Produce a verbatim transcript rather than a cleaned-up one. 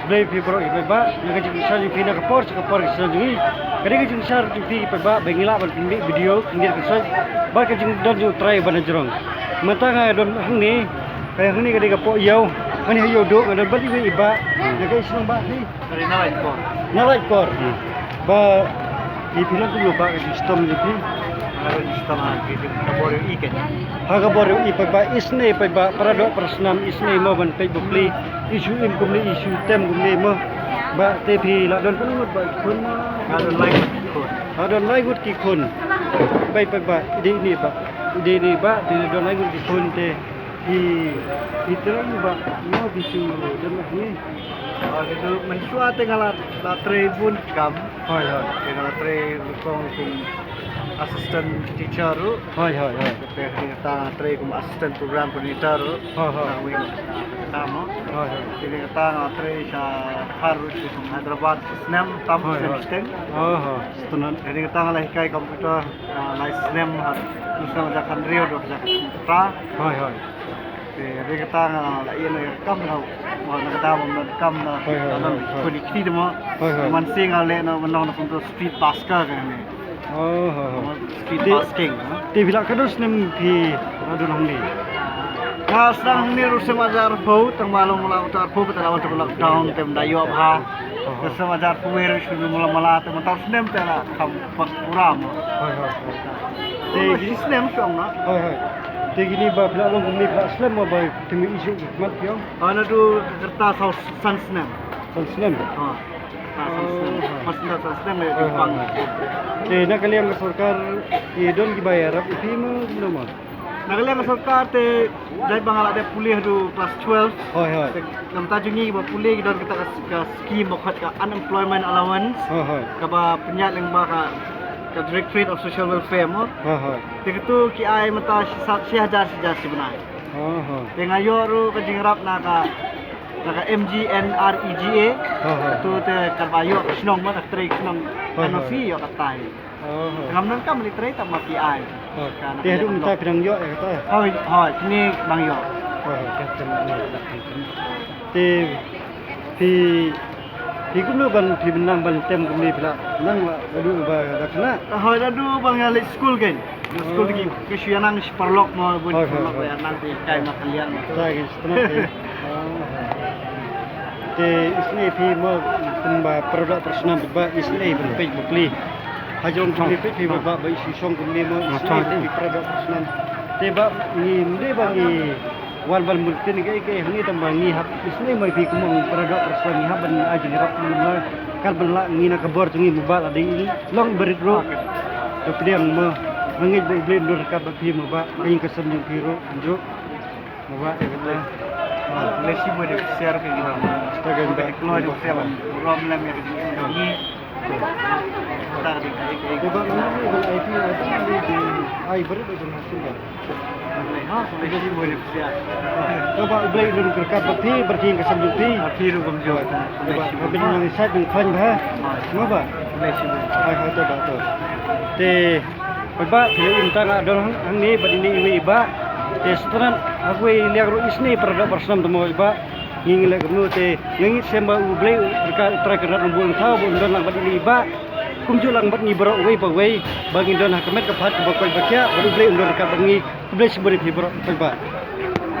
Khublei phi baroh ki paidbah, na ka jingsngew jong phi na ka por sha ka por ka shnong jong ngi. Ka dei ka jingshare jong phi ki paidbah ba ngi lah ban pynmih video khyndiat khynsoit bad ka jingdon jong u trai ba na jrong. Mynta nga don hangne, ka hangne ka dei ka Poh Ïew, hangne ha Ïewduh nga don bad iwei i bah. Na ka shnong bah phi? Ka dei na Laitkor. Na Laitkor. Hmm. Bah, i phi long kumno bah ka jingshitom jong phi? Nga long jingshitom ha ka bor ïohi keiñ. Ha ka bor ïohi paidbah, isynei paidbah, para doh para snam isynei mo ban peit bapli. I shu im kumne, i shu tem kumne mo. Bah, te phi la don katno ngut bah ki khun? Nga don lai ngut ki khun. Nga don lai ngut ki khun. Bah, bah, bah, i dei ine bah. I dei ine bah, te don lai ngut ki khun te. Phi, phi trei bah, mo phi shu don bah ni. Oh, itu mynshuwa te nga la, la trei bun kam. Hooid, hooid. Te nga la trei rukom kum assistant teacher ruh. Hooid, hooid, hooid. Te hadien kata nga trei kum assistant program coordinator ruh. Hooid, hooid. Nga wei na kata mo. Hooid, hooid. Te hadien kata nga trei sha Dhar ruh, sha Hyderabad snem tam, hooid, snem hooid. Shiteng. Oh, hooid. Snem. Hadien kata nga la hikai computer, ah, lai snem, ha u snem hajar khathynriew haduh hajar khathynriew. Hooid, hooid. Te hadien kata nga la ïa na kam na, na kata mo na kam na, hooid, hooid, na hooid, hooid. Kuni kti de mo. Hooid, hooid. Mansing nga leh na, na, na kum tu street busker kane. Oh, ho, ho. Street busking, ha? Te phi la katno snem phi la don hangne? Nga sdang hangne ruh snem hajar arphew, tang ba long la uta arphew, ba ta la wan ta lockdown, te ym da ïoh bha. Ho, ho. Te snem hajar arphew wei ruh shu mala mala, te mynta u snem te la kham pat pura mo. Hooid, hooid, hooid. Te ki snem shong na. Hooid, hooid. Te kine ba phi la long kumne phi la slem mo ba te mi issue mat phi ong? Ah, naduh ka rta saw san snem. San snem? Ha. Ka san snem. Oh. Mas na san snem le. Oh, di pang. Te na ka liang ka sorkar ki don kiba ïarap ïa phi mo, kumno mo? Na ka liang ka sorkar te, dei ba nga la dep pule haduh class twelve. Hooid, hooid. Te namar jong ngi ba pule ki don kata ka, ka scheme ba khot ka unemployment allowance. Hooid, hooid. Kaba pynïaid lyngba ka, ka Directorate of Social Welfare mo. Hooid, hooid. Te katu ki ai mynta shi sa-, shi hajar, shi hajar shi bnai. Hooid, hooid. Te nga ïoh ruh ka jingïarap na ka Na ka M G N R E G A. Ha, ha. Tu te kaba ïoh ka shnong mo, ka trei ka shnong. Ha, ha. N O C ïoh katai. Ha, ha. Ngam nang kam li trei tang ma P I. Ha. Ka na te ka haduh mynta phi dang ïoh ïa kata? Hooid, hooid, kine nang ïoh. Ha, ha. Te phi, phi kumno ban phi nang ban tem kumne phi la nang la haduh ba da khynnah? Hooid, haduh ba nga leit skul kein. Skul ki, ki shu ïa nang shi paralok mo, bun paralok ba ïa nang ki kai ma ka liang. Ta ki shu tnat ki. Te isynei phi mo, pynba para doh para snam ba isynei ban peit bapli. Ha jrong phi peit phi ba ba i shu shong kumne mo, isynei phi para doh para snam. Te ba ngi mdei ba ngi Wan ban bynta kaei kaei hangne tang ba ngi hap isynei mo ïa phi kum para doh para snam ngi hap ban ai jingïarap mo kat ban lah ngi na ka bor jong ngi mo ba la dei long barit ruh. Ka pdiang mo, nga ngeit ba U Blei un don ryngkat bad phi mo ba, ka ïing ka sem jong phi ruh kumjuh mo ba. Ïa kata. Blei shibun ïa ka share ka ngi. Ïa ka kloi ïa ka share ban burom lem ïa ka jingim jong ngi. Te ba ngan ai phi, ai phi, ai phi, ai barit ba jong nga shisha. Kaba U Blei un ryngkat bad phi, bad ka ïing ka sem jong phi. Phi ruh kumjuh. Kaba phi nang sait nang khlaiñ bha. Mo ba? Ai ha to ba to. Te Paidbah, phi la ïohi mynta nga don hang, hangne bad ine iwei i bah. Te sngewtynnat ha kawei liang ruh isynei para doh para snam te mo i bah. Ngi ngi leh kumno te nga ngeit shem ba U Blei u Trai Kynrad un bun thaw ba un don lang bad ine i bah. Kumjuh lang bad ngi baroh uwei pa uwei ba ngin don ha ka met ka phad kaba koit ba khiah bad U Blei un don ryngkat bad ngi. Khublei shibun ïa phi baroh paidbah.